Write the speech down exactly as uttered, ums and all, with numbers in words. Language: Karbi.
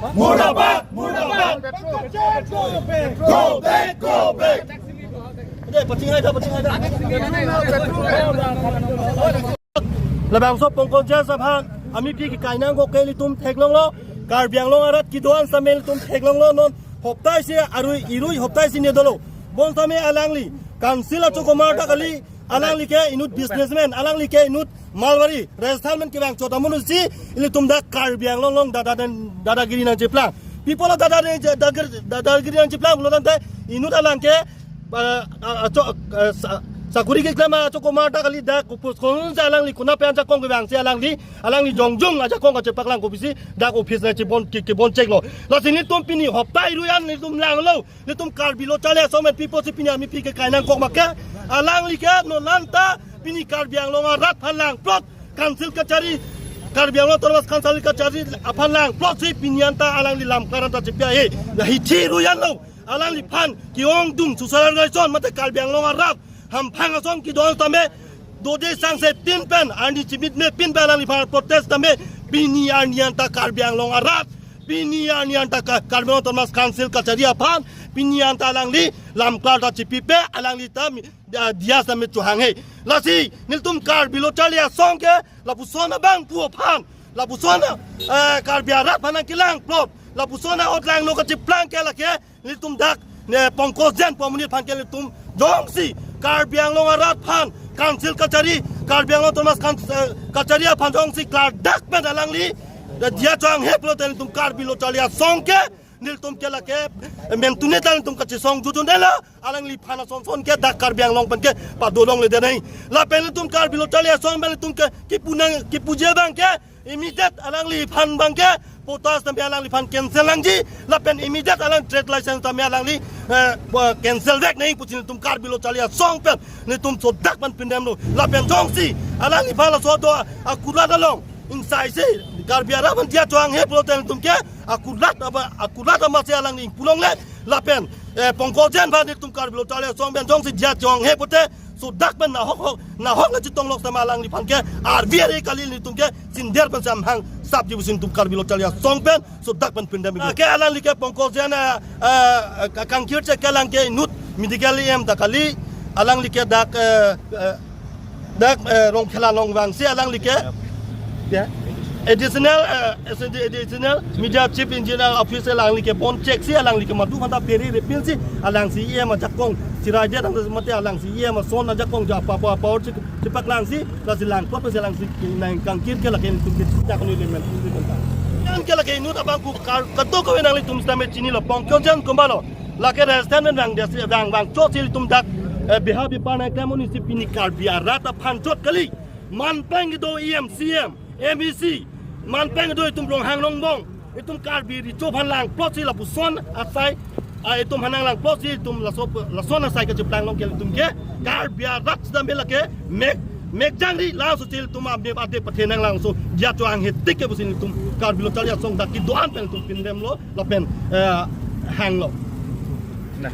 Murdabad! Murdabad! Go back! Go back! Dei, paching hai da, paching hai da. Labangso Pankaj Jain aphan amipi kekai nangkok ke ilitum theklonglo, Karbi Anglong arat kedo-an sitame ilitum theklonglo, non hopta isi arui irui hopta isi ne dolo. Bonsitame alangli council achokomar ta kali, alangli ke inut businessman, alangli ke inut Marwari, Rajasthan pen kevang chot amonit si ilitum dak Karbi Anglong along dada dan dadagiri nangcheplang. Pi apot lo dada dan dadagiri, dadagiri nangcheplang pulo tangte inut alang ke, ah, ah, acho, ah, sa-, sakori keklem achokomar ta kali, dak kopi ason si alangli konat pen ajakong kevang si alangli, alangli jongjong ajakong kachepaklang kopisi dak office nangchebon ke, kebon cheklo. Lasi nelitum pini hopta irui an nelitum langlo. Nelitum Karbi Lo Charli Asong pen pi apotsi pini amipi kekai nangkok ma ke, alangli ke non anta pini Karbi Anglong arat aphan langplot, council kachari, Karbi Anglong Autonomous Council kachari aphan langplotsi pini anta alangli lamklar anta chepi-e. Lahei thi irui anlo, alangliphan ke-ongdung Sushil Gaison mate Karbi Anglong arat hamphang asong kedo-an sitame dode sangse tin pen, arni chimit me pin pen alangliphan protest sitame pini arni anta Karbi Anglong arat, pini arni anta Ka-, Karbi Anglong Autonomous Council kachari aphan pini anta alangli lamklar ta chepipe, alangli ta mi-, dia, diya sitame chohanghe. Lasi nelitum Karbi Lo Charli Asong ke lapuson abang pu aphan, lapuson, eh, Karbi arat aphan nangkelangplot, lapuson a-ot langno kacheplang ke lake nelitum dak ne Pankaj Jain pu amonit aphan ke nelitum jongsi Karbi Anglong arat aphan council kachari, Karbi Anglong Autonomous Coun-, eh, kachari aphan jongsi klardak pen alangli, eh, diya chohanghe pulote nelitum Karbi Lo Charli Asong ke, nelitum ke lake, eh, mentune ta nelitum kachesong jujun dela, alangliphan ason son ke dak Karbi Anglong pen ke padolongle de nai. Lapen nelitum Karbi Lo Charli Asong pen nelitum ke kipu nang, kipuji abang ke, immediate alangliphan abang ke, potas sitame alangliphan cancel nangji, lapen immediate alang trade license sitame alangli, eh, bo-, cancel vek nai pusi nelitum Karbi Lo Charli Asong pen nelitum sodak pen pindamlo. Lapen jongsi alangliphan laso do akulat along ingsaisi Karbi arat aphan diya chohanghe pulote nelitum ke akulat apa, akulat amatsi alangli ingpu longle. Lapen, eh, Pankaj Jain aphan nelitum Karbi Lo Charli Asong pen jongsi diya chohanghe pulote sodak pen nahok hok, nahok nangchetong lok sitame alangliphan ke arvi arvi kali, nelitum ke sinder pen samhang sapji pusi nelitum Karbi Lo Charli Asong pen sodak pen pindam. Ke alangli ke Pankaj Jain, eh, eh, ka-, kangkir che kelang ke inut medical E M ta kali, alangli ke dak, eh, eh, dak, eh, Rongkhela along vangsi alangli ke, ya, additional, eh, additional media chief engineer office alangli kebon cheksi, alangli ke madu mata peri repinsi, alangsi E M ajakong, si raja tang mate alangsi E M ason ajakong ja apa apa apa or si, chepaklangsi, lasi langplot si alangsi nangkangkir ke lake nelitum ke jakong ni lemen, lemen ta. Yang ke lake inut abang pu kar-, kato kave nanglitum sitame chinilo, Pankaj Jain komat lo. Lake Rajasthan pen vang desi vang vangchotsi ilitum dak, eh, beha bepar nangklem amonit si pini Karbi arat aphan chot kali. Man pen kedo E M, C M, M A C, man pen kedo itum Ronghang Rongbong, itum Karbi recho aphan langplotsi lapuson asai, ah, itum aphan nanglangplotsi itum laso, lason asai kacheplang long ke ilitum ke Karbi arat sitame lake mek, mek jangri laso si ilitum amne ade pathe nanglangso diya chohanghe tik ke pusi ilitum Karbi Lo Charli Asong dak kedo-an pen ilitum pindamlo lapen, eh, hanglo. Nah.